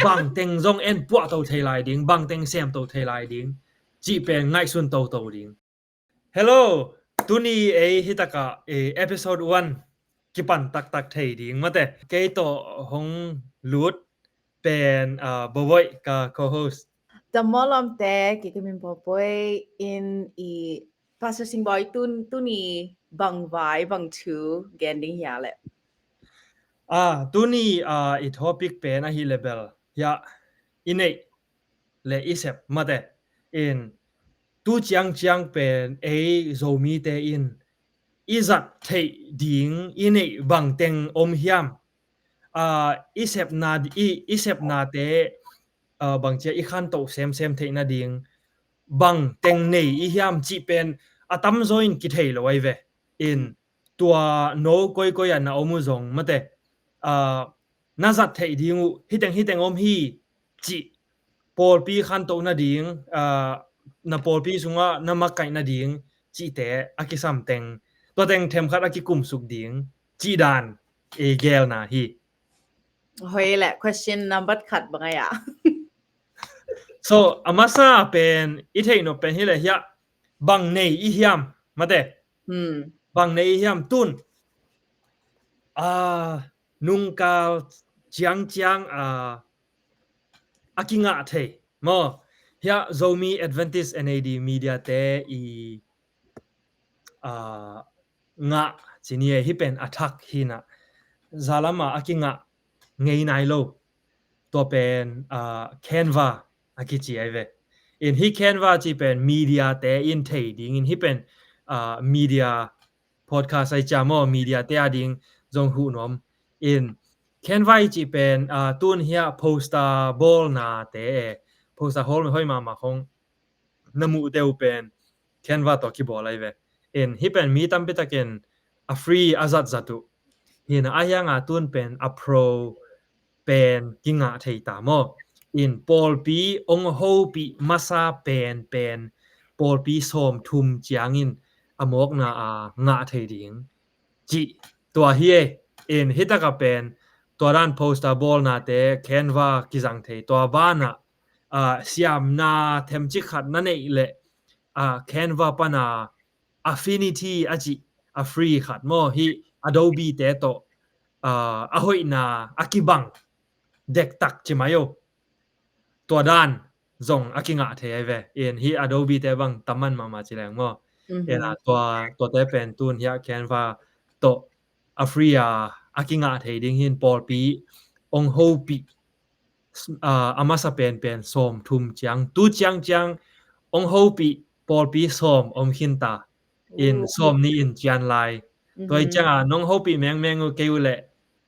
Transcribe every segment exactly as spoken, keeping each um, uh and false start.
Bangteng zong en puahto thei lai ding, bangteng semto thei lai ding cih pen ngaihsun toto ding. Hello, tuni ei hitakah, eh, episode one kipan taktak thei ding mate. Kei tawh hong lut pen, ah, Bawboi ka co-host. Dam maw lawmte, kei ka min Bawboi in i Pastor Singbawi tun, tuni bang vai, bang thu gen ding hia le? Ah, tuni, ah, i topic pen ahi le bel hia i neih le i sep mate in tu ciangciang pen ei Zomite in i zat theih ding i neih bangteng om hiam? Ah, i sepna, i, i sepnate, ah, bangcia i khantoh semsem theih nading bangteng nei i hiam cih pen a tamzaw in kithei lo ai ve. In tua no koikoi ah na om uh zong mate, ah, na zat theih ding uh hiteng hiteng om hi cih pawlpi khantoh nading, ah, na pawlpi sungah na makaih nading cihte a kisamteng, tua teng themkhat a kikumsuk ding cih dan i gelna hi. Hoi le, question number khat bang ai ah. So, a masa pen i theih nop pen hi le hia, bang nei i hiam mate. Hmm. Bang nei i hiam tun. Ah, nungkal ciangciang, ah, a kingah thei maw, hia Zomi Adventist N A D media te i, ah, ngah cini e, hi pen a thak hi na, zalama a kingah ngei nai lo. Tua pen, ah, Canva a kici ai ve. In hi Canva ci pen media te in thei ding in hi pen, ah, media podcast ai cia maw, media te a ding zong huh nuam. In Canva i ci pen, ah, tun hia poster bawlna te e, poster hawl hoih mahmah khong na muh deuh pen Canva tawh kibawl ai ve. In hi pen mi tampi takin a free a zatzat uh hi na, a hianga tun pen a pro pen kingah thei ta maw. In pawlpi ong hopih masa pen pen pawlpi sawm thum ciangin a mawkna a ngah thei ding cih tua hi e. In hi takah pen tua dan poster bawlnate Canva kizang thei, tua banah, ah, siamna themcik khat na neih leh, ah, Canva pana Affinity a cih a free khat maw, hi Adobe te tawh, ah, a hoihna a kibang dektak ci mai o. Tua dan zong a kingah thei ai ve. In hi Adobe te bang tamman mahmah ci leng maw. Mhm. Ena tua, tuate pen tun hia Canva tawh a free a, a kingah thei ding hin pawlpi ong hopih, ah, a masa penpen sawm thum ciang, tu ciangciang ong hopih pawlpi sawm om khin ta. In sawm nih in cian lai. Tua i cianga nong hopih mengmeng uh kei uh leh,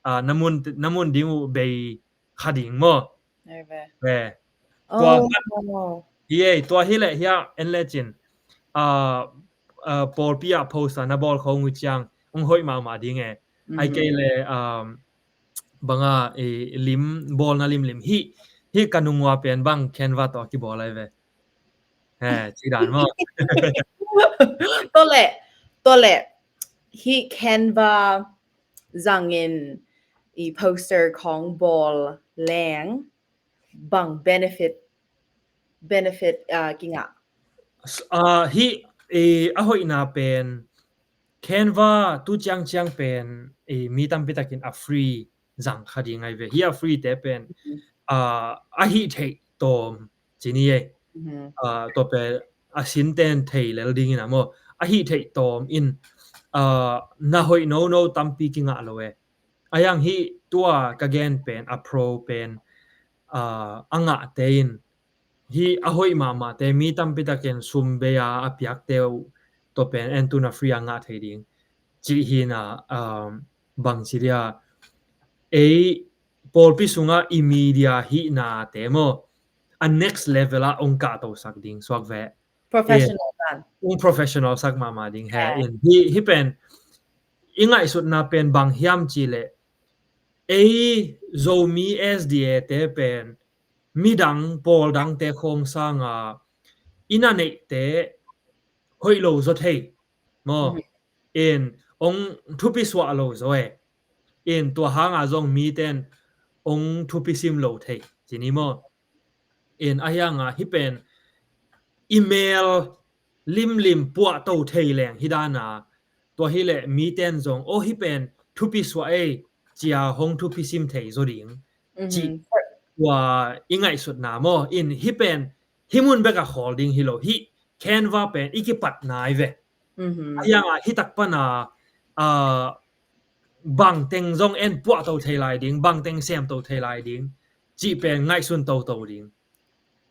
ah, na mun, na mun ding uh bei kha ding maw. Ai ve. Ve. Tua hi ei, tua hi leh hia en le cin, ah, ah, pawlpi ah poster na bawl khong uh ciang ong hoih mahmah ding e. Ai kei le, um, banga, eh, lim, bawlna limlim hi, hi ka nungua pen bang Canva tawh kibawl ai ve. He, ci dan maw. Tua le, tua le, hi Canva zangin i poster khong bawl leng bang benefit, benefit, ah, kingah? Ah, hi, eh, a hoihna pen Canva tu ciangciang pen, eh, mi tampi takin a free zang kha ding ai ve. Hi a free te pen, ah, a hih theih tawm cini e. Ah, tua pen a sinten thei lel dingin a maw. A hih theih tawm in, ah, na hoih nono tampi kingah lo e. A yang hi tua ka gen pen a pro pen, ah, a ngahte in hi a hoih mahmahte mi tampi takin sum bei a a piakte uh tua pen en tun a free a ngah thei ding cih hi na, um, bang ci dia ei pawlpi sungah i media hihnate maw a next level ah ong kahtosak ding suak ve. Professional dan. Ong professional sak mahmah ding he. In hi, hi pen i ngaihsutna pen bang hiam ci leh ei Zomi S D A te pen midang pawl dangte khong sanga i na neihte hoih lo zaw thei maw. In ong thupi suah lo zaw e. In tua hanga zong miten ong thupi sim lo thei ci ni maw? In ahi hanga hih pen email limlim puahto thei leng hi dana, tua hileh miten zong aw hih pen thupi suah ei cia hong thupi sim thei zaw ding cih tua i ngaihsutna maw? In hih pen hih mun beka khawl ding hi lo, hih Canva pen i kipat nai ve. Ahi hanga hih tak pana, ah, bangteng zong en puahto thei lai ding, bangteng semto thei lai ding cih pen ngaihsun toto ding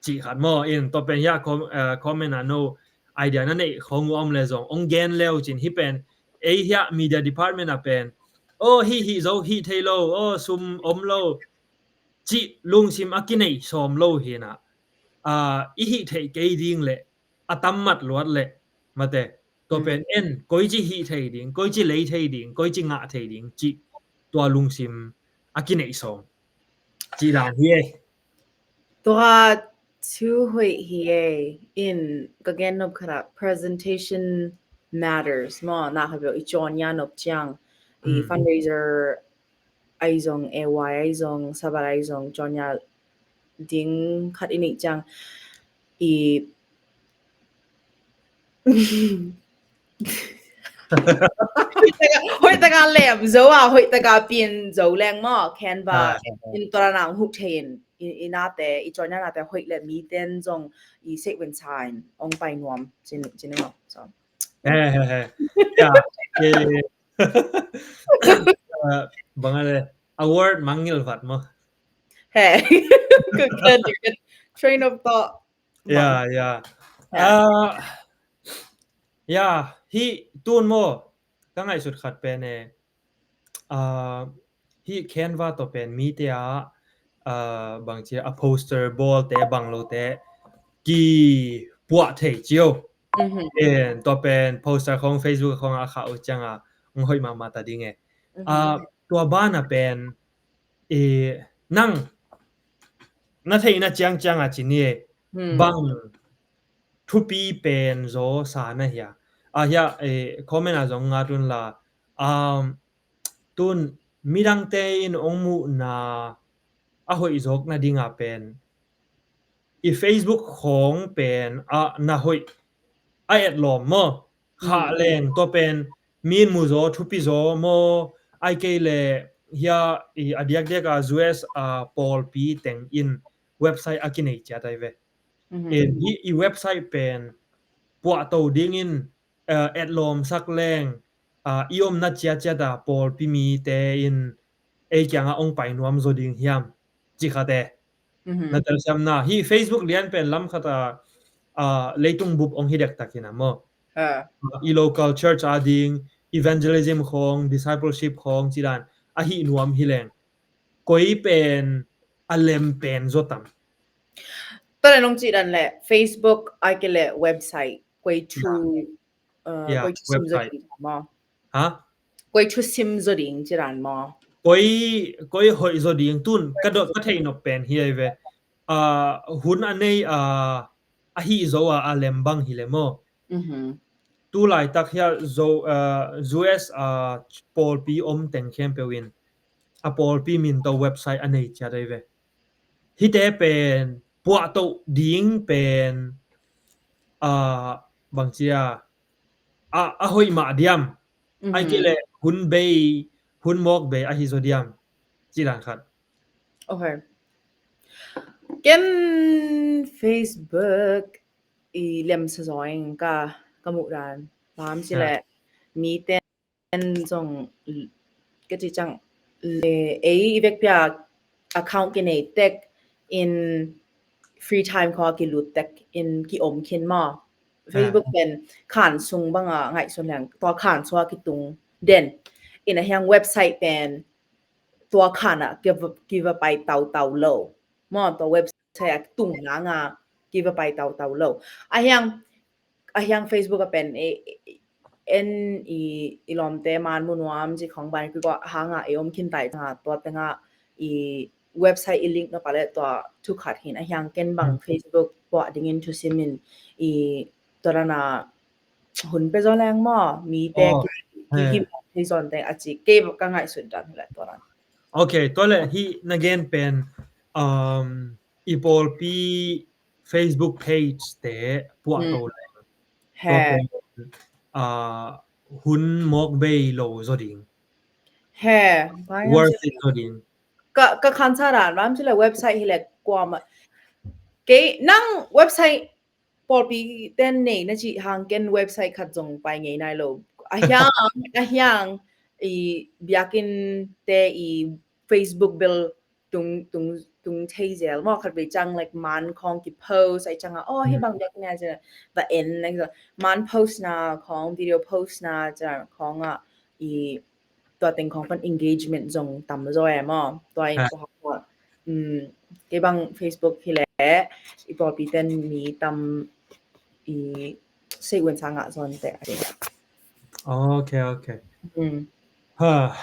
cih khat maw? In tua pen hiah com-, ah, comment ah no idea na neih khong uh om le zong ong gen leu cin hih pen ei hiah media department ah pen aw hih hih zo hih thei lo, aw sum om lo cih lungsim a kineih sawm lo hinah, ah, i hih theih kei ding leh a tam mat luat leh mate tua pen en koici hih thei ding, koici lei thei ding, koici ngah thei ding cih tua lungsim a kineih sawm cih dan hi ei. Tua thu hoih hi ei. In ka gen nop khatah presentation matters maw? Na khat beuh i cawn ya nop ciang i fundraiser ai zong, A Y ai zong, Sabat ai zong, cawn ya ding khat i neih ciang i hoih taka lem zo a, hoih taka pin zo leng maw? Canva in tua nang huk thei in i nate, i cawn ya nate hoih le miten zong i seih ven sa in ong pai nuam cin, cin maw? So. He, he, he. Ya, eh, bang a le award mangngilh vat maw? He. Good, good. Train of thought. Ya, ya. Ya, hih tun maw ka ngaihsut khat pen e, ah, hih Canva tawh pen mite ah, ah, bangci a poster bawlte bang lote kipuah thei cio. En tua pen poster khong Facebook khong a khah uh cianga ong hoih mahmah ta ding e. Ah, tua bana pen i nang na theihna ciangcianga ci ni e. Bang thupi pen zaw sa na hia? A hia, eh, comment a zong nga tun la, um, tun midangte in ong muhna a hoih zawk nadinga pen i Facebook khawng pen a na hoih a etlawm maw? Khah leng tua pen min mu zaw thupi zaw maw? Ai kei le hia i a diakdiak a U S a pawlpi teng in website a kinei ciat ai ve. En hi i website pen puahto dingin, eh, etlawmsak leng, ah, i omna ciatciat a pawlpi mite in ei kiangah ong pai nuam zaw ding hiam ci khate. Na telsiamna hi Facebook lian pen lam khata, ah, leitung bup ong hi dektak hina maw? Ah, i local church a ding evangelism khawng, discipleship khawng cidan ahi nuam hi leng koi pen a lem pen zaw tam? Tale nong cidan le Facebook ai kei le website koi thu, uh, koi thu sim zaw ding maw? Ha? Koi thu sim zaw ding cidan maw? Koi, koi hoih zaw ding tun ka dot ka theih nop pen hi ai ve. Ah, hun a nei, ah, ahi zo a a lem bang hi le maw? Tu laitak hia zo, ah, U S a pawlpi om teng khempeuh in a pawlpi min to website a nei ciat ai ve. Hite pen puahto ding pen, ah, bangcia a, a hoih mah diam? Ai kei le hun bei, hun mawk bei ahi zaw diam? Cidan khat. Okay. Ken Facebook i lemsa zawing ka, ka muh dan lam ci le miten zong ka ci ciang le ei i vekpia account kinei tek in free time khaw kilut tek in kiom khin maw? Facebook pen khan sung banga ngaihsun leng tua khan sua kitung den in a hiang website pen tua khan a kiva, kiva pai tautau lo maw? Tua website a tung nanga kiva pai tautau lo. A hiang, a hiang Facebook a pen e, en i, i lawmte man mu nuam ci khong ban kikua hanga e om khin tai tanga tua tanga i website i link no pale tua thu khat hin a hiang ken bang Facebook puah dingin thusim in i tua dana hun pe zaw leng maw? Mite ki, ki, Hei zawn teng a ci, kei ka ngaihsut dan hi le tua dan. Ok, tua le hih na gen pen, um, i pawlpi Facebook page te puah to le. He. Tua pen, uh, hun mawk bei lo zaw ding. He. Worth it zaw ding. Ka, ka khansa dan ram ci le website hi le kuama. Kei nang website pawlpi ten nei na cih hang ken website khat zong pai ngei nai lo. A hiang, a hiang i biakinn te i Facebook bel tung, tung, tung thei zel maw, khat vei ciang like man khawng ki post ai ciang a, oh, hi bang biakinn a ciang a, the end, like, man post na khawng, video post na ciang khawng a, i tua teng khawng pan engagement zong tam zaw e maw. Tua in tua hang, um, kei bang Facebook hi le i pawlpi ten mi tam i sei un sa ngah zawn te. Ok, ok. Hmm. Ha.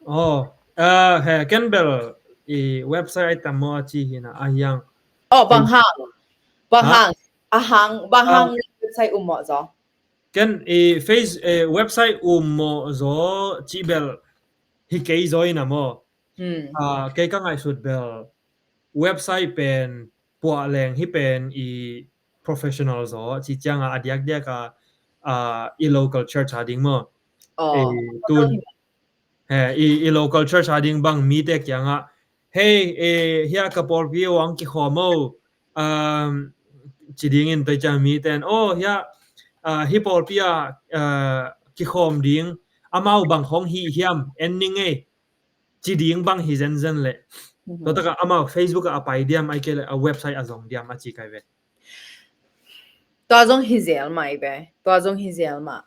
Oh, uh, he, ken bel i website ai tam maw a ci hi na a hiang. Oh, bang hang. Bang hang. A hang, bang hang website um maw zaw. Ken i face, eh, website um maw zaw ci bel hi kei zaw in a maw. Hmm. Ah, kei ka ngaihsut bel website pen puah leng hi pen i professional zaw ci ciang a, a diakdiak a, ah, i local church a ding maw. Oh. Eh, tun, he, i, i local church a ding bang mite kiangah, hei, eh, hia ka pawlpi uang kikhawm o, um, ci dingin toi ciang miten, oh, hia, uh, hi pawlpi a, uh, kikhawm ding, amau bang khawng hi hiam, en ning ei, ci ding bang hi zenzen le. Mhm. Tua takah amau Facebook a pai diam, ai kei le a website a zong diam a ci kai ve. Tua zong hi zel mah i ve. Tua zong hi zel mah.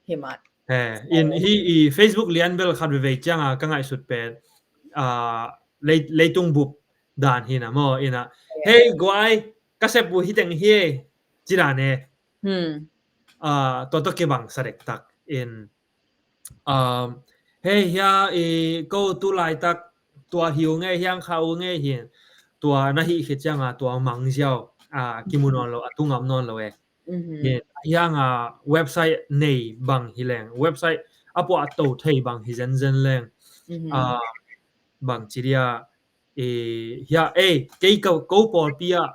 Hi mat. He, in hi i Facebook lian bel khat veve ciang a ka ngaihsut pen, ah, lei, leitung bup dan hi na maw, in a, hei guai, ka sep uh hi teng hi, ci dan e. Hmm. Ah, tua tua kibang sa dektak in, um, hei hia i ko tu laitak tua hi uh ngei, hiang kha uh ngei hi, tua na hih khit ciang a tua mang ziau, ah, kimu nawn lo, a tu ngam nawn lo e. Mhm. Hi, hiang a website nei bang hi leng, website a puah to thei bang hi zenzen leng. Mhm. Ah, bang ci dia, eh, hia, eh, kei ko, ko pawlpi a,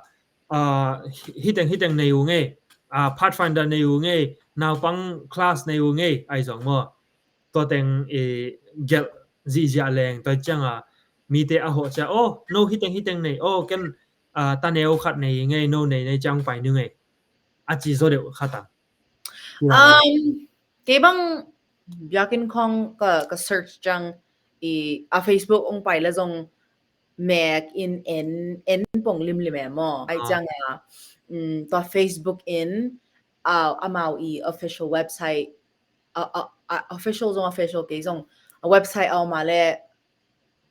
ah, hi, hiteng, hiteng nei uh ngei, ah, Pathfinder nei uh ngei, naupang class nei uh ngei, ai zong maw. Tua teng, eh, gelh zihziah leng, tua ciang a, mite a hawh cia, oh, no hiteng, hiteng nei, oh, ken, ah, taneu khat nei ngei, no nei, nei ciang pai nu ngei. A ci zaw deuh khat a. Um, kei bang biakinn khawng ka, ka search ciang i a Facebook ong pai la zong mek in en, en pong limlim e maw. Ai ciang a, um, tua Facebook in, a, amau i official website, a, a, a, official zong official kei zong a website a om a le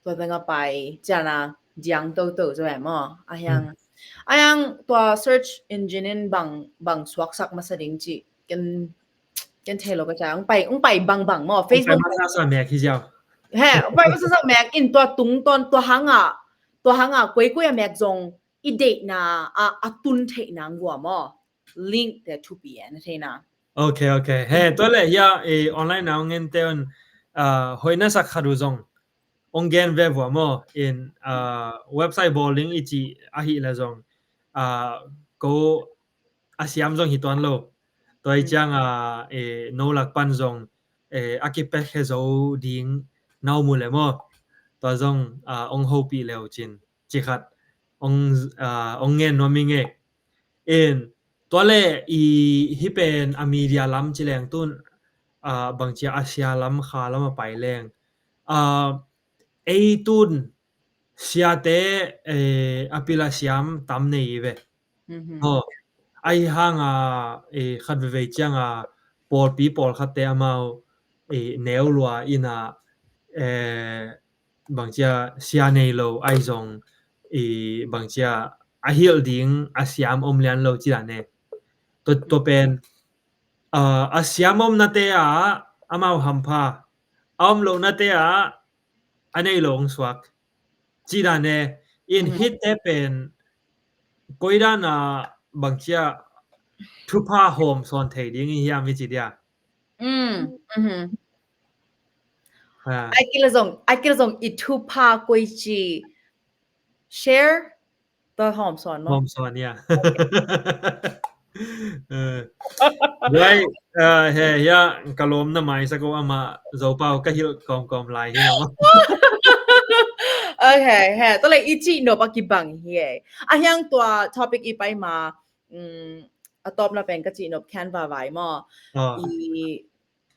tua teng a pai ciang a diang toto zaw e maw. A hiang, a hiang tua search engine in bang, bang suaksak masa ding ci ken, ken thei lo ka cia. Ong pai, ong pai bangbang maw. Facebook masa sa mek hi ziau. He, ong pai masa sa mek in tua tung ton, tua hang a, tua hang a kuikui a mek zong i deihna a, a tun theihna ngua maw. Link te thupi e na theihna. Ok, ok. He, tua le hia, eh, online na ong en te un, ah, hoih na sak khat uh zong ong gen ve vua maw. In, ah, website bawl ding i ci ahi la zong, ah, ko a siam zong hi tuan lo. Tua i ciang a, eh, no lak pan zong, eh, a kipek he zo ding nau mu le maw. Tua zong, ah, ong hopih leu cin ci khat ong, ah, ong ngen nuam i ngei. In tua le i hi pen a media lam ci leng tun, ah, bang cia a sia lam kha lam a pai leng, ah, ei tun siate, eh, a pil a siam tam nei i ve. Aw, ahi hang a, eh, khat veve ciang a pawlpi pawlkhat te amau, eh, neu lua in a, eh, bang cia sia nei lo ai zong, eh, bang cia a hilh ding a siam om lian lo ci dan e. Tua, tua pen, ah, a siam om na te ah amau hampha, a om lo na te ah a nei lo ong suak. Ci dan e, in hih te pen koi dan a bang cia thupha hawm sawn thei ding i hiam i ci dia. Ai kila zong, ai kila zong i thupha koi ci share. Tua hawm sawn maw? Hawm sawn, ya. Rai, he ya ka lawm na mai sa ko ama Zopau ka hilh kawmkawm lai hi. Okay, he tua le i cih nop a kibang hi e. A hiang tua topic i pai ma, a tawpna pen ka cih nop Canva vai maw? I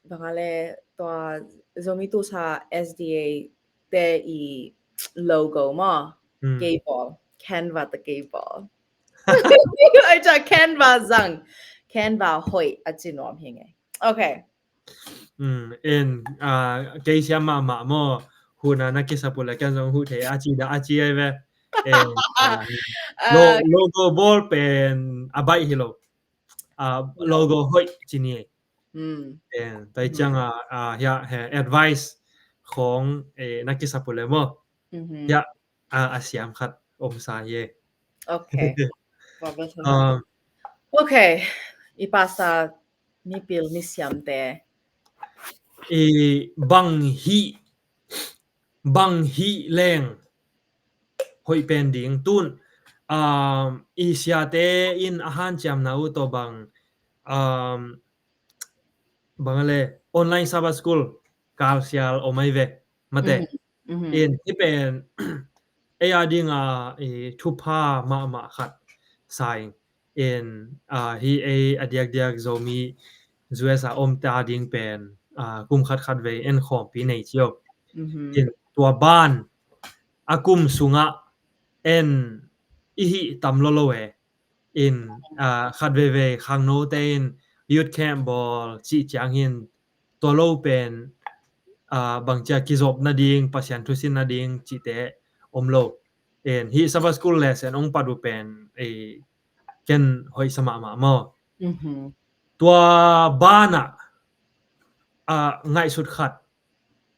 bang a le tua Zomi Tusa S D A te i logo maw? Kei bawl, Canva ta kei bawl. Ai ca Canva zang, Canva hoih a ci nuam hi ngei. Okay. In kei siam mahmah maw? Huna na kisapul a kian zong hu thei a ci da a ci ai ve. Logo bawl pen a baih hi lo. Logo hoih ci ni. Tua ciang a hiah advice khong na kisapul e maw? Hiah a siam khat om sa hi. Okay. Okay. I pasa mipil misiamte i bang hih bang hih leng hoih pen ding tun i siate in a hanciamna uh tawh bang bang a le online Sabbath school kalsial om ai ve mate. In hih pen ei a dinga thupha mahmah khat sa ing. In hih ei a diakdiak Zomi U S a omte a ding pen kum khatkhat vei en khawmpi nei cio. In tua ban a kum sungah en i hih tam lolo e. In khat veivei khangnote in youth camp bawl cih ciang hin tua lo pen bangcia kizop nading, Pasian thusin nading cihte om lo. In hih Sabbath school lesson ong pat uh pen ken hoih sa mahmah maw? Tua banah ngaihsut khat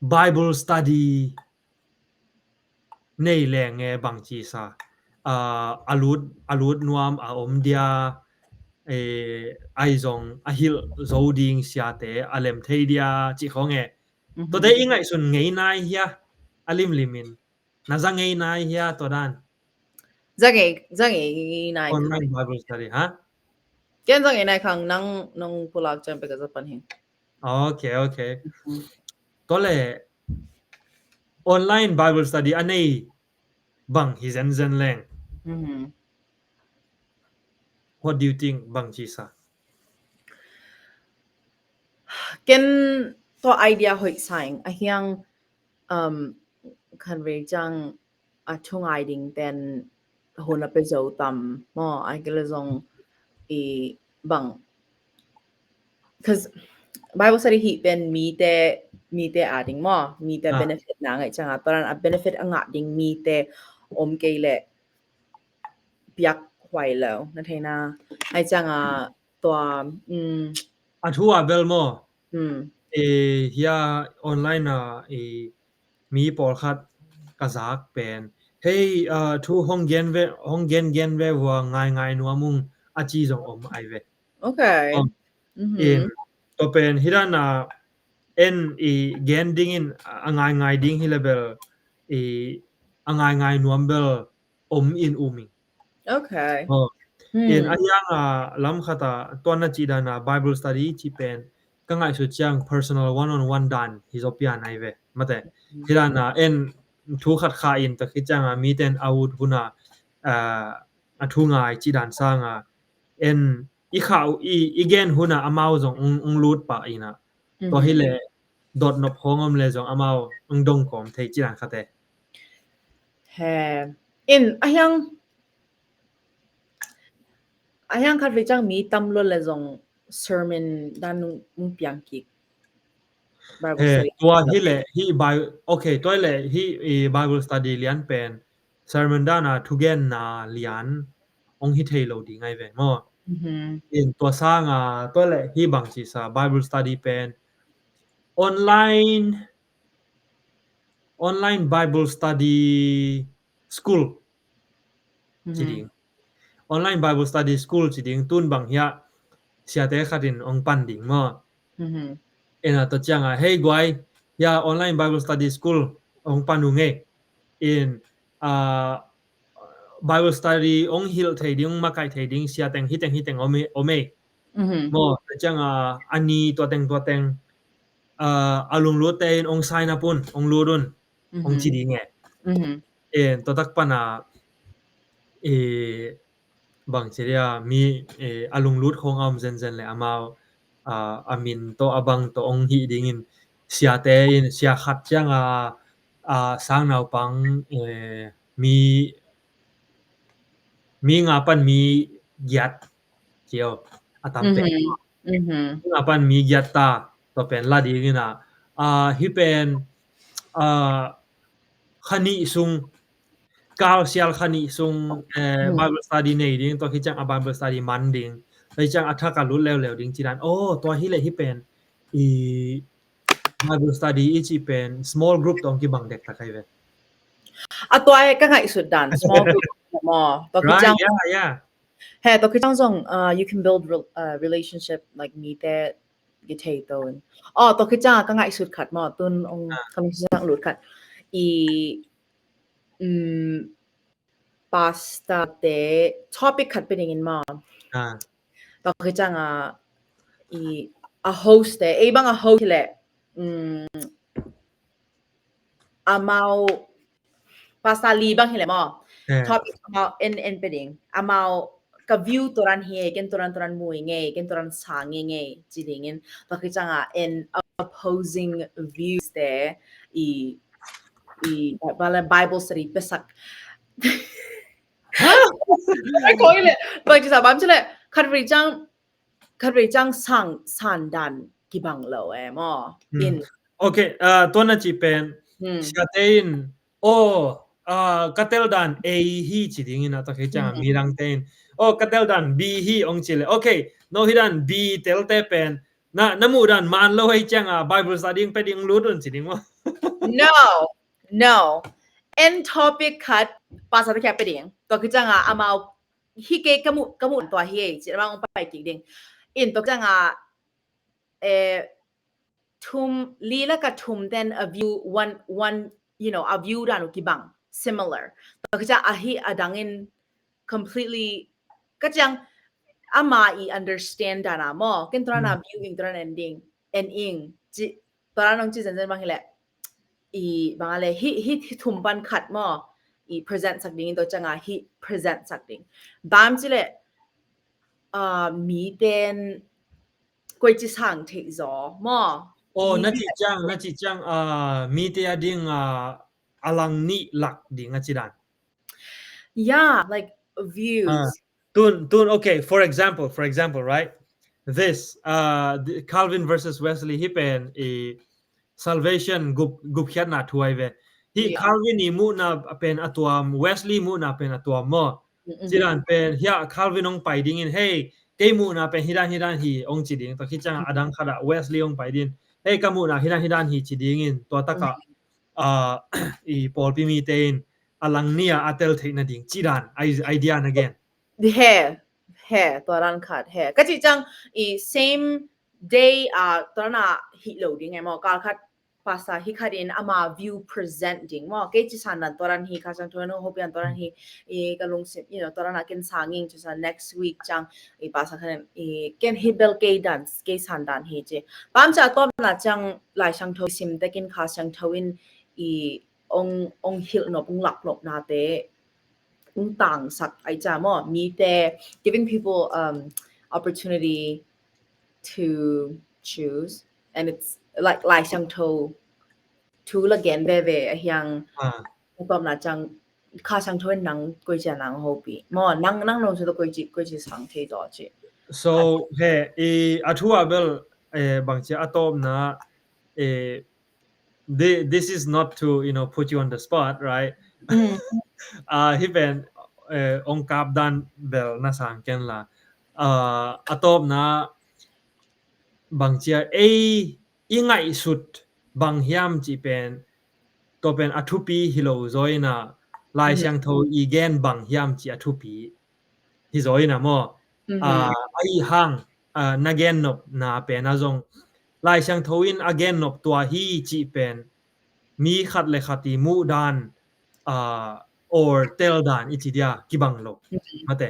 Bible study nei leng e bangci sa a lut a lut nuam a om dia, ai zong a hilh zo ding siate a lem thei dia cih khong e. Tuate i ngaihsun ngei nai hia a limlimin? Na za ngei nai hia tua dan? Za ngei, za ngei nai. Online Bible study ha? Ken za ngei nai khang nang nong pulak ciang peka za pan hi. Okay, okay. Tua le online Bible study a nei bang hi zenzen leng. What do you think bangci sa? Ken tua idea hoih sa ing a hiang khan vei ciang a thungai ding ten hun a pe zo tam maw? Ai kila zong i bang cause Bible study hih pen mite mite a ding maw? Mite benefit na ngai cianga tua dan a benefit a ngah ding mite om kei le piak huai lo na theina ai cianga tua a thu a bel maw? Hia online a mi pawlkhat ka zak pen hei thu hong gen ve, hong gen gen ve vua ngai ngai nuam ung a ci zong om ai ve. Okay. In tua pen hi dana en i gen dingin a ngai ngai ding hi le bel i a ngai ngai nuam bel om in um ing. Okay. In a hiang a lam khata tuan na ci dana Bible study ci pen ka ngaihsut ciang personal one on one dan hi zo pian ai ve mate. Hi dana en thu khat kha in ta khi cianga miten a ut huna a thu ngai ci dan sanga en i khau i gen huna amau zong ung lut pah ina. Tua hi le dot nop hong om le zong amau ung dong kawm thei ci dan khate. He in a hiang a hiang khat vei ciang mi tam lo le zong sermon dan ung piang kik. Tua hi le hi Bible, okay, tua hi le hi Bible study lian pen sermon dana thugenna lian ong hi thei lo ding ai ve maw? In tua sanga tua le hi bangci sa Bible study pen online online Bible study school ci ding. Online Bible study school ci ding tun bang hiah siate khatin ong pan ding maw? Ena tua cianga hei guai ya, online Bible study school hong pan uh ngei. In, ah, Bible study hong hilh thei ding, hong makaih thei ding sia teng, hi teng, hi teng om e, om e. Mhm. Maw, tua ciang a, a ni tua teng, tua teng, ah, a lunglut te in hong sign up un, hong lut un, hong ci ding e. Mhm. In, tua tak pan a, i, bang ci dia, mi, eh, a lunglut khong a om zenzen le amau, ah, a min tawh a bang tawh hong hih dingin siate in sia khat ciang a, ah, sang naupang, eh, mi, mi nga pan mi giat cio a tam pen. Mhm. Mhm. Mi nga pan mi giat ta, tua pen la dingin a, ah, hi pen, ah, kha nih sung, kal sial kha nih sung, eh, Bible study nei ding, tua khit ciang a Bible study man ding, tua khit ciang a thak a lut leuleu ding ci dan. Oh, tua hi le hi pen i Bible study i ci pen small group tawh kibang dektak hi ve. A tua e ka ngaihsut dan, small group maw. Tua khit ciang, yeah, yeah. He, tua khit ciang zong, uh, you can build re-, uh, relationship, like, mite kithei to in. Oh, tua khit ciang ka ngaihsut khat maw, tun ong ka lungsim sang lut khat. I, um, pastor te topic khat pe dingin maw. Ah. Tua khit ciang a, i, a host te, ei bang a host le, um, amau pastor li bang hi le maw. Eh. Topic amau en, en pe ding. Amau ka view tua dan hi e, ken tua dan, tua dan mu i ngei, ken tua dan sa ngei ngei, ci dingin. Tua khit ciang a en opposing views te, i, i, bala Bible study pesak. Huh? Ai, ko i le, bang ci sa bang ci le, khat vei ciang, khat vei ciang sang, san dan kibang lo e maw. Hmm. In. Okay, ah, tua na ci pen, hmm, siate in, oh, ah, ka tel dan A hi ci dingin a, tua khit ciang a, hmm, midang te in, oh, ka tel dan B hi ong ci le. Okay, no hi dan B tel te pen, na, na muh dan man lo hi ciang a, Bible study pe ding lut un ci ding maw. No, no. En topic khat, pastor te kia pe ding. Tua khit ciang a, amau hi kei ka muh, ka muh tua hi e, ci amau ong pai kik ding. In tua khit ciang a, eh, thum, li la ka thum ten a view one, one, you know, a view dan uh kibang, similar. Tua khit ciang a hi a dang in completely, ka ciang ama i understand dan a maw, ken tua dan a view ing, tua dan en ding, en ing, ci, tua dan ong ci zenzen bang hi le, i bang a le, hi, hi, hi thum pan khat maw, i present sak ding, tua ciang a hi present sak ding. Bang ci le, ah, mi ten, koi ci sang thei zaw maw. Oh, na ci ciang, na ci ciang, ah, mite a ding, ah, a lang nih lak ding a ci dan. Yeah, like views. Ah, tun, tun, okay, for example, for example, right? This, uh, the Calvin versus Wesley, hi pen i salvation gup, gupkhiatna thu ai ve. Hi, yeah, Calvin i muhna pen a tuam, Wesley muhna pen a tuam maw. Mm, mm. Ci dan pen, hia Calvin ong pai dingin, hey, kei muhna pen hi dan, hi dan hi ong ci ding. Tua khit ciang a dang khat a Wesley ong pai ding. Hey, ka muhna hi dan, hi dan hi ci dingin. Tua tak a, ah, i pawlpi mite in a lang nih a a tel theihna ding ci dan, i, idea na gen. He, he, tua dan khat, he. Ka ci ciang, i same day, ah, tua dan a hi lo ding e maw. Kal khat pastor hi khat in ama view present ding maw. Kei ci san dan tua dan hi, Kha Siangtho in hong hopih dan tua dan hi, i ka lungsim, you know, tua dan a ken sang ing ci san, next week ciang, i pastor khat in, i ken hi bel kei dan, kei san dan hi ci. Bang ci a tawpna ciang Lai Siangtho sim tek in Kha Siangtho in i ong, ong hilh nop, ong lak nopna te ong tangsak ai ca maw, mite, giving people, um, opportunity to choose, and it's like Lai Siangtho thu la gen veve a hiang, ah, tawpna ciang Kha Siangtho in nang koi ci a nang hopih maw, nang, nang nong ci tawh koi ci, koi ci sang thei zaw ci. So, he, i, a thu a bel, eh, bang ci a tawpna, eh, thi-, this is not to, you know, put you on the spot, right? Mm. Ah, hi pen, eh, ong kap dan bel na sang ken la. Ah, a tawpna bang ci a, ei, i ngaihsut bang hiam ci pen, tua pen a thupi hi lo zaw in a, Lai, mm, Siangtho i gen bang hiam ci a thupi hi zaw in a maw. Mhm. Ah, ahi hang, ah, na gen nopna pen a zong, Lai Siangtho in a gen nop tua hi cih pen mi khat le khat i muh dan, ah, or tel dan i ci dia kibang lo. Mate.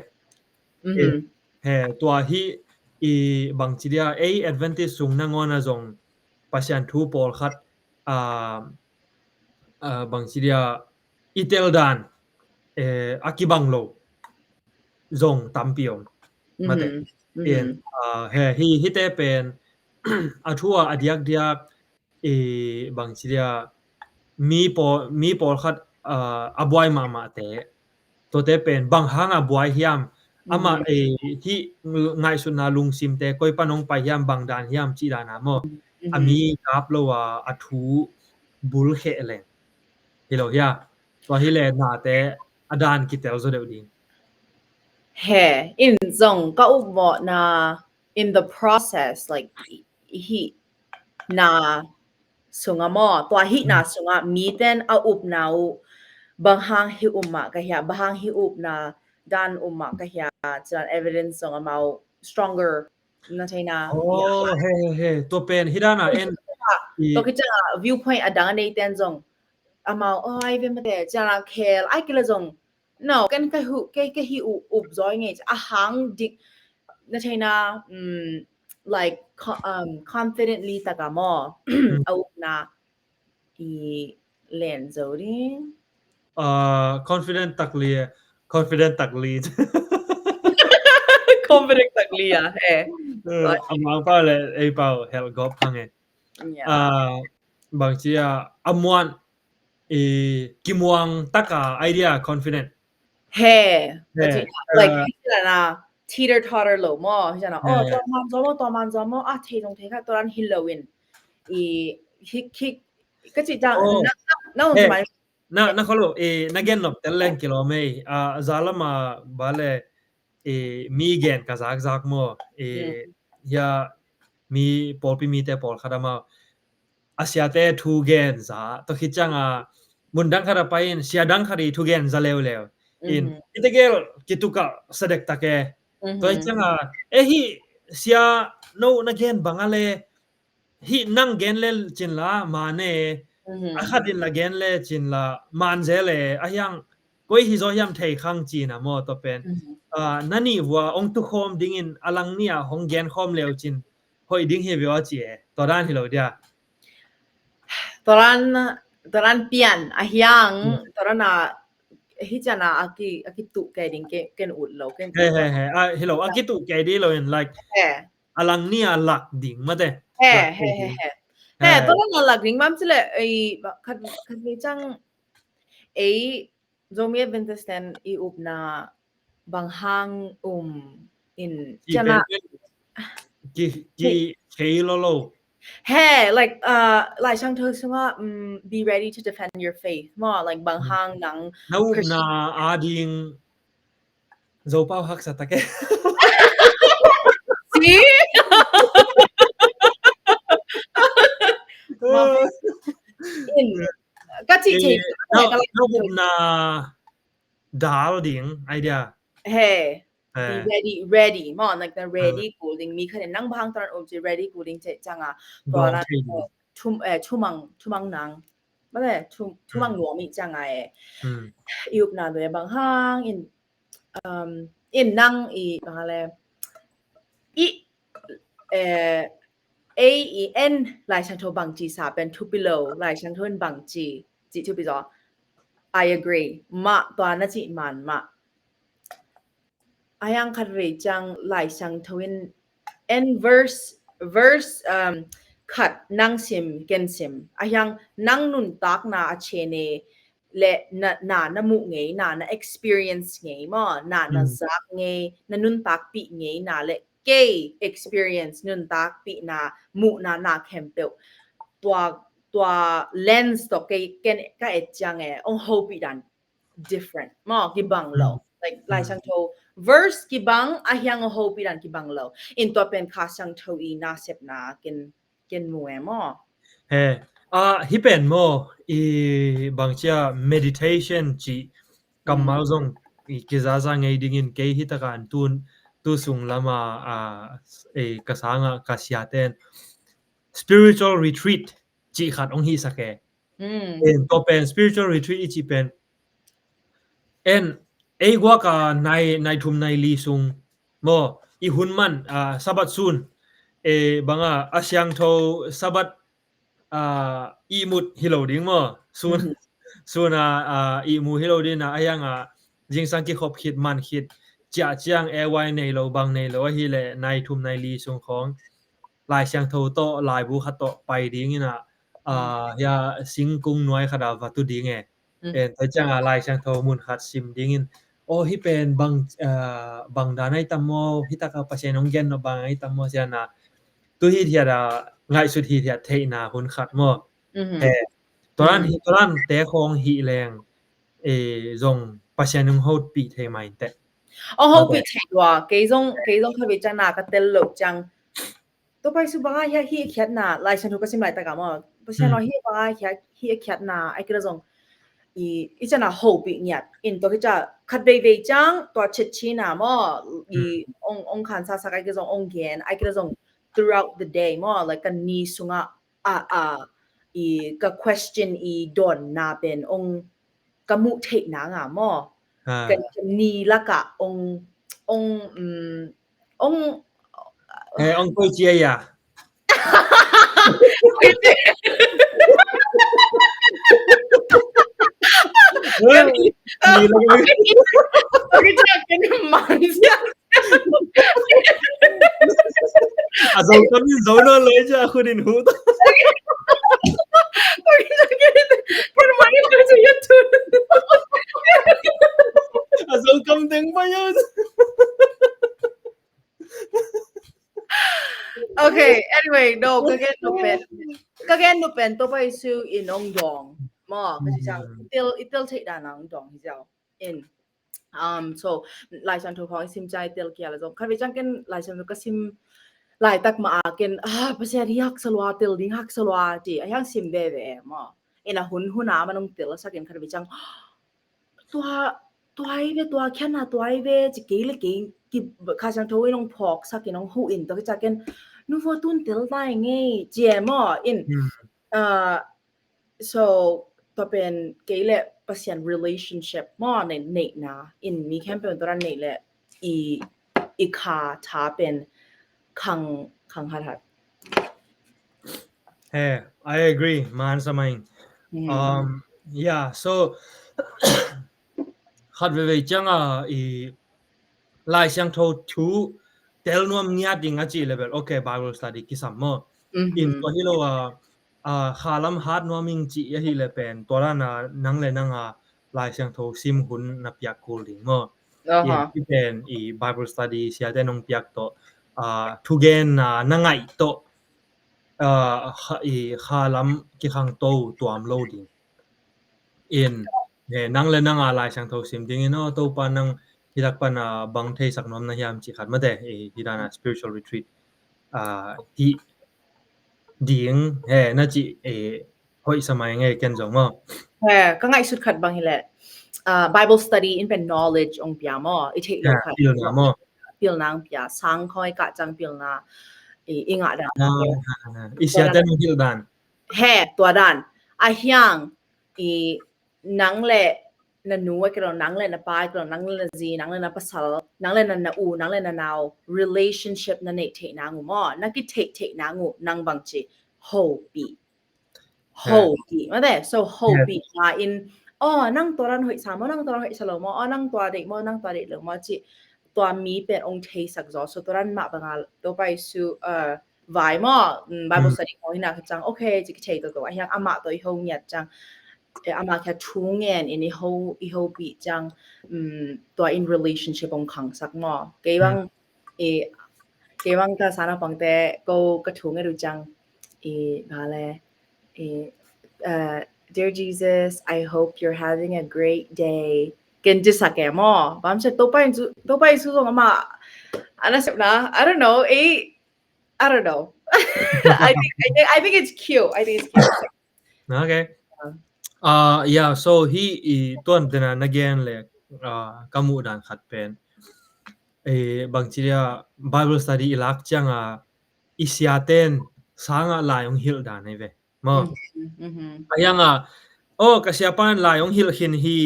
Eh, he, tua hi i bang ci dia, ei Adventist sung nangawn a zong Pasian thu pawlkhat, ah, ah, bang ci dia i tel dan, eh, a kibang lo zong tampi om. Mate. Pen, ah, he, hi, hite pen a thu a, a diakdiak, i bang ci dia, mi pawl, mi pawlkhat, ah, a buai mahmahte, tuate pen bang hang a buai hiam, amah, eh, hih ngaihsutna lungsimte koi pan hong pai hiam, bang dan hiam cih dan a maw, a mi kap lo a, a thu bul kheh leng hi lo hia? Tua hi le nate a dan kitel zaw deuh ding. He, in zong ka upmawhna in the process, like, hih na sunga maw, tua hih na sunga miten a upna uh bang hang hi um mah ka hia, bang hang hi upna dan um mah ka hia, cian evidence zong amau stronger na theina. Oh, he, he, he. Tua pen hi dana en. Tua kicang a viewpoint a dang a neiten zong amau, oh, ai ve mate, cian a khel ai kila zong. No, ken ka hu, ke, ke hi u, up zoi ngei, a hang dik na theina, um, like, co-, um, confidently taka maw, a upna i len zo ding. Uh, confident takli, confident takli. Confident takli, ah, eh. Uh, amang pau le, ei pau, hel gop hang eh. Yeah. Uh, bang ci a, a muan, i kimuang taka idea confident. He, he, like, uh, hi ci lana teeter totter lo maw, hi ci lana, oh, tua man zaw maw, tua man zaw maw, a thei zong thei kha, tua dan hi lo in. I, hi, hi, ka ci ta, oh, na, na, na, he, na, na, na kholo, i, na gen nop tel leng kilawm ei, a, za lama ba le, i, mi gen ka zakzak maw, i, hia, mi pawlpi mite pawlkhat amau a siate thu gen za, tua khit cianga mun dang khat a pai in sia dang khat i thu gen za leuleu in, i tegel kituk a sa dektak e. Tua hi cianga, e, hih sia no na gen bang a le, hih nang gen le cin la man e, a khat in la gen le cin la man zel e, a hiang koi hi zaw hiam thei khang cina maw, tua pen. Ah, na nih vua ong tukhawm dingin a lang nih a hong genkhawm leu cin hoih ding hi veu a ci e. Tua dan hi lo dia. Tua dan, tua dan pian a hiang, tua dan a hi ciana a ki, a kituh kei ding ke, ken ut lo, ken he, he, he. Ah, hi lo, a kituh kei ding lo in, like, a lang nih a lak ding mate. He, he, he, he. He, tua dan a lak ding mam ci le, ei, khat, khat ni cang, ei, Zomi Adventist ten i upna bang hang um in, ki ciana ki, ki, ki, kei lo lo. He, like, uh, Lai Siangtho sunga, um, be ready to defend your faith. Maw, like, bang hang nang na upna a ding Zopau haksa tak e. Si? In, ka ci thei, na, na upna dal ding idea. He. Be ready, ready. Maw, like, na ready kul ding, mi khat in nang bang hang tua dan um ci ready kul ding ci cianga. Tua dan, eh, thum, eh, thumang, thumang nang. Mate, thum, thumang nuam i cianga e. I upna doi bang hang in, um, in nang i, bang a le, i, eh, ei i en Lai Siangtho bang ci sa pen thupi lo, Lai Siangtho in bang ci, ci thupi zaw. I agree. Mah, tua na ci man mah. A hiang khat vei ciang Lai Siangtho in en verse, verse, um, khat nang sim, ken sim. A hiang nang nuntakna a cene le na, na, na muh ngei, na, na experience ngei maw, na, na zak ngei, na nuntakpih ngei, na le kei experience nuntakpihna, muhna, na khempeuh. Tua, tua lens tawh kei, ken ka et ciang e, ong hopih dan different. Maw, kibang lo. Like, Lai Siangtho verse kibang, a hiang a hopih dan kibang lo. In tua pen Kha Siangtho i nasepna ken, ken mu e maw. He, a, hi pen maw, i bang cia meditation ci kammal zong i kizaza ngei dingin kei hi taka an tun, tu sung lama, a, e, ka sanga ka siaten spiritual retreat cih khat hong hihsak e. Mm. En, tua pen spiritual retreat i cih pen, en, ei guak a nai, nai thum nai li sung maw, i hun man, ah, Sabbath sun, e, bang a, a siangtho Sabbath, ah, ihmut hi lo ding maw. Sun, mm, sun a, ah, ihmu hi lo ding a, a hiang a, zingsang kikhop khit man khit, ciah ciang e wai nei lo, bang nei lo, ahileh nai thum nai li sung khawng Lai Siangtho tawh, laibu khat tawh pai ding in a, ah, hia singkung nuai khat a va tu ding e. Mm. En, tua ciang a Lai Siangtho mun khat sim ding in, aw, hih pen bang, ah, bang dan ai tam maw, hih tak a Pasian hong gen nop bang ai tam maw, sian a, tu hithiat a, ngaihsut hithiat theihna hun khat maw. Mhm. He, tua dan, mm, tua dan te khawng hih leng, e, zong Pasian hong hopih thei mai teh. Hong hopih thei lua, kei zong, kei zong kha ve ciang na ka tel lo ciang. Topa Jesu bang a hia hih khiatna, Lai Siangtho ka sim laitak a maw, Pasian, mm, aw, hih bang a hia hih khiatna, ai kira zong, i, i ciang a hopih ngiat in, tua hi ciang khat veivei ciang tua chet chin a maw, i, mm, ong, ong khansa sak, ai kira zong ong gen, ai kira zong throughout the day maw, like, ka ni sungah, a, a, i, ka question i dawnna pen ong ka muh theih nang a maw. Ah. Ka, ka ni lakah ong, ong, um, ong, eh, ong koi cia ia. Koi cia. Ni lakah. Koi cia, koi cia, man cia. A Zokam in zo nawn lo cia, a khut in huh ta. A Zokam teng pai a. Okay, anyway, no, ka gen nop pen, ka gen nop pen, Topa Jesu in ong dawng maw, ka ci ciang, i tel, i tel theih dan a ong dawng hi ziau. In, um, so, Lai Siangtho khawng i sim ciang i tel kei a la zong, khat vei ciang ken Lai Siangtho ka sim laitak mah a ken, ah, Pasian, hih haksa lua, tel ding haksa lua, ci a hiang sim veve maw. In a hun hun a man ong tel sak in khat vei ciang, tua, tua hi ve, tua khiatna tua hi ve, ci kei le kei, ki, Kha Siangtho in ong phawk sak in ong huh in, tua hi ciang ken, nu vua tun tel ta ing ei, ci e maw. In, ah, so, tua pen kei le Pasian relationship maw, nei, neihna, in mi khempeuh in tua dan neih le i, i kha tha pen khang, khang hathat. He, I agree, man sa mai. Um, yeah, so, khat veivei ciang a, i, Lai Siangtho thu tel nuam ngiat ding a cih le bel, okay, Bible study kisam maw. In tua hi lo a, a, kha lam hat nuam ing cih ahih le pen, tua dan a nang le nang a Lai Siangtho sim hun na piak kul ding maw. In, i pen i Bible study siate nong piak tawh, a, thugen na, na ngaih tawh, a, kha, i kha lam kikhangto tuam lo ding. In, he, nang le nang a Lai Siangtho sim ding in, aw, Topa nang hi lak pan a bang theisak nuam na hiam cih khat mate, i, hi dan a spiritual retreat, a, hi ding, he, na cih, e, hoih sa mai nge ken zong maw. He, ka ngaihsut khat bang hi le, a, Bible study in pen knowledge ong pia maw, i theih lo khat. Pilna maw. Pilna ong pia, sang khawng i kah ciang pilna, i, i ngah dan. I siate nong hilh dan. He, tua dan. A hiang, i, nang le na nu a kilo, nang le na pa a kilo, nang le na zi, nang le na pasal, nang le na, na u, nang le na nau, relationship na neih theih nang uh maw, na kitheih theih nang uh, nang bang ci, hopih. Hopih. Mate, so hopih na in, aw, nang tua dan hoih sa maw, nang tua dan hoih sa lo maw, aw, nang tua deih maw, nang tua deih lo maw, ci, tua mi pen ong theisak zaw, so tua dan mah bang a, Topa Jesu, uh, vai maw, um, Bible study khawng hi na kha ciang, okay, ci kithei toto, a hiang amah tawh i ho ngiat ciang, eh, amah kia thu ngen in i ho, i hopih ciang, um, tua in relationship ong khangsak maw. Kei bang, eh, kei bang ka sana pangte, ko ka thu ngen uh ciang, eh, bale, eh, uh, Dear Jesus, I hope you're having a great day. Ken ci sak e maw. Bang ci Topa Jesu, Topa Jesu zong amah, ana sep na, I don't know, eh, I don't know. I think, I think, I think it's cute. I think it's cute. Okay. Uh, yeah, so hi i tuan tena na gen le, uh, ka muh dan khat pen. Eh, bang ci dia Bible study i lak ciang a i siaten sangah lai hong hilh dan ahi ve. Maw? Mhm, mhm. A hiangah, oh, ka siapa in lai hong hilh khin hi,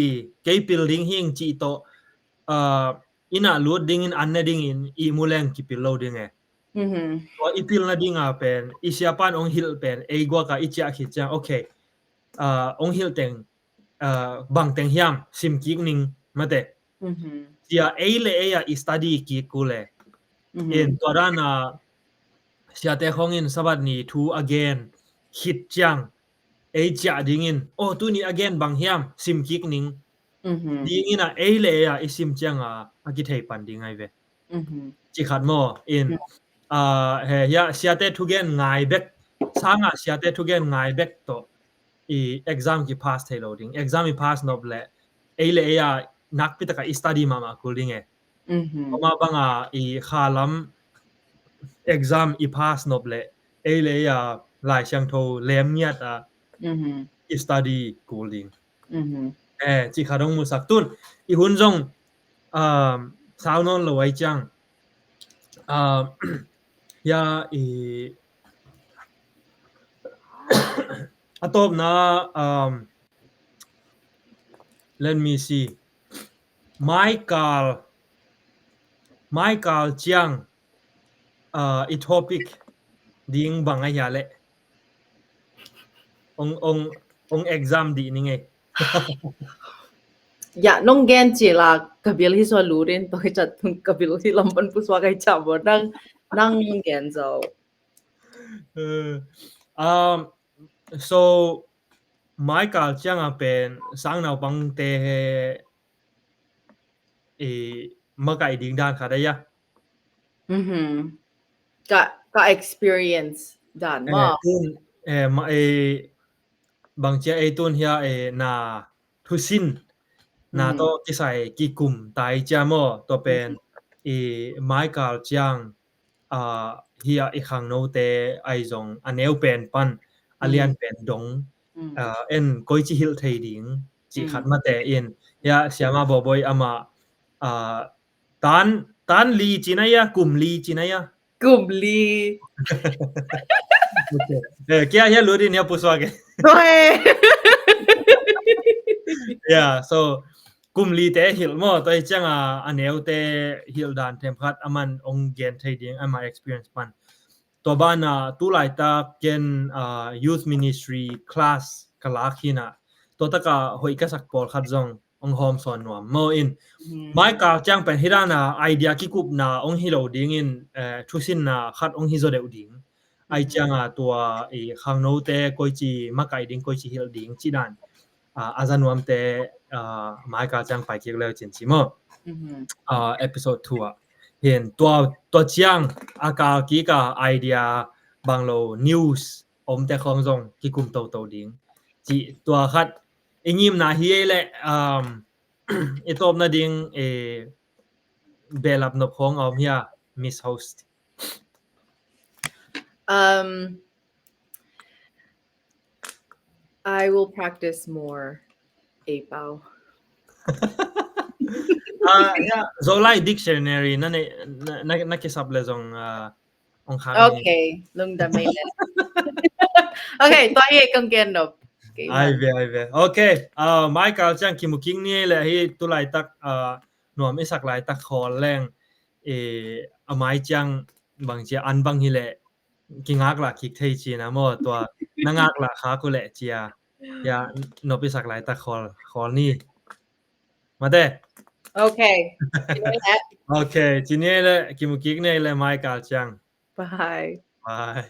kei pil ding hing cih tawh, ah, inn ah lut dingin an ne dingin i mu leng kipil lo ding e. Mhm. Tua i pilna dinga pen, i siapa in hong hilh pen, ei guaka i ciah khit ciang, okay, ah, hong hilh teng, ah, bang teng hiam, sim kik ning, mate. Mhm. Cia ei le ei a i study kik kul e. Mhm. In tua dana, siate khong in Sabbath ni thu a gen khit ciang, ei ciah dingin, oh, tuni a gen bang hiam, sim kik ning. Mhm. Dingin a ei le ei a i sim cianga, a kithei pan ding ahi ve. Mhm. Ci khat maw, in, mhm, ah, he, hia, siate thugen ngai bek, sanga siate thugen ngai bek tawh, i exam kipass thei lo ding. Exam i pass nop le, ei le ei a nakpi taka i study mahmah kul ding e. Mhm. Tua mah banga i khalam exam i pass nop le, ei le ei a Lai Siangtho lem ngiat a, mhm, i study kul ding. Mhm. Eh, ci khat hong musak tun, i hun zong, um, sau nawn lo ai ciang. Um, ya, i, a tawpna, um, let me see. Maikal, maikal ciang, uh, i topic ding bang ahi a le. Ong, ong, ong exam dih ni ngei. Ya, nong gen ci la, ka bil hi sua lurin, to hi chat tung ka bil hi lam pan pu sua kai cha bo, nang, nang nong gen zo. Uh, um, so, Maikal cianga pen, sang naupangte he, i, makaih ding dan khat a ya. Mhm. Ka, ka experience dan, eh, maw. Tun, eh, ma, eh, bang cia ei tun hia, eh, na thusin, na, mhm, tawh kisai kikum tai cia maw, tua pen, mhm, i Maikal ciang, ah, hia i khangnote ai zong a neu pen pan, a, mm, lian pen dong, mm, ah, en koici hilh thei ding, ci, mm, khat mate in, hia, mm, Siama Bawboi amah, ah, tan, tan li ci na ya, kum li ci na ya. Kum li. Okay. Eh, kia hia lut in hia pusuak e. Oi. Yeah, so, kum lite hilh maw, tua hi cianga a neute hilh dan themkhat aman ong gen thei ding, ama experience pan. Tua bana tu laitak ken, ah, youth ministry class ka lak hina. Tua taka hoih ka sak pawlkhat zong ong hawm sawn nuam maw in. Hmm. Maikal ciang pen hi dana idea kikupna ong hi lo dingin, eh, thusinna khat ong hi zaw deuh ding. Ai, hmm, cianga tua i khangnote koici makaih ding, koici hilh ding ci dan, ah, a za nuamte, ah, Maikal ciang pai kik leu cin ci maw. Mhm. Ah, episode two ah. Hin tua, tua ciang a kal kika idea bang lo news omte khawng zong kikum toto ding. Ci tua khat i ngimna hi ei le, um, i tawpna ding, eh, behlap nop khawng a om hia, Miss Host. Um, I will practice more, ei pau. Ah, ya, Zolai dictionary na ne, na, na, na kisap le zong, ah, ong khang ni. Okay, lungdam ei le. Okay, tua hi kong gen nop. Okay, ai ve, ai ve. Okay, ah, Maikal ciang kimu kik ni ei le hi tu laitak, ah, nuam i sak laitak khawl leng, eh, a mai ciang bang cia an bang hi le kingak lah kik thei cina maw, tua na ngak lah kha ku le cia. Ya, nop i sak laitak khawl, khawl ni. Mate. Okay. Ci ni le. Okay, ci ni le, kimu kik ni le Maikal ciang. Bye. Bye.